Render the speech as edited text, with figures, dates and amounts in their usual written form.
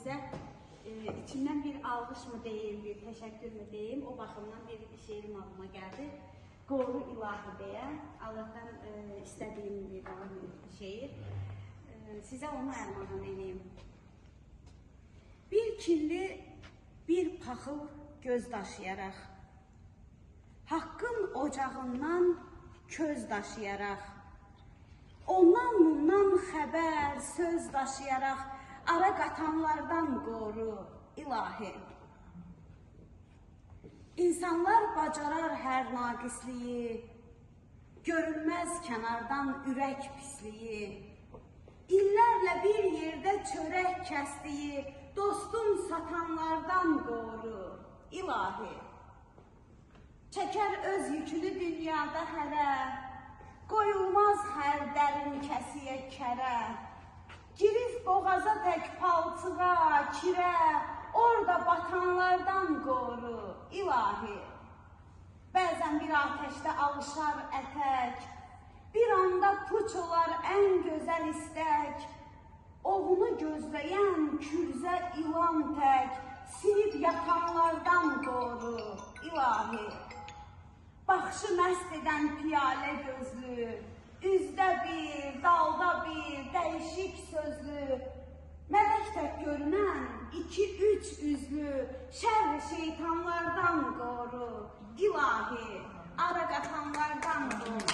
Sizə içimdən bir alqış mı deyim, bir təşəkkür mü deyim, o baxımdan bir şeirim ağlıma gəldi. Qoru ilahi deyə Allahdan istədiyim bir şeir. Sizə onu ərmağan eləyim. Bir kirli, bir paxıl göz daşıyaraq, Haqqın ocağından köz daşıyaraq, ondan bundan xəbər, söz daşıyaraq, ara qatanlardan qoru, ilahi. İnsanlar bacarar hər naqisliyi, görünməz kənardan ürək pisliyi, illərlə bir yerdə çörək kəsdiyi, dostun satanlardan qoru, ilahi. Çəkər öz yükünü dünyada hərə, qoyulmaz hər dərin kəsiyə kərə. Girif boğaza tək palçığa, kirə, orada batanlardan qoru, ilahi. Bəzən bir atəşdə alışar ətək, bir anda puç olar ən gözəl istək. Ovunu gözləyən kürzə ilan tək, sinib yatanlardan qoru, ilahi. Baxışı məst edən piyalə gözlü, üzdə bir, dalda bir, dəyişik sözlü, mələk tək görünən iki-üç üzlü, şər şeytanlardan qoru, ilahi, ara qatanlardan qoru.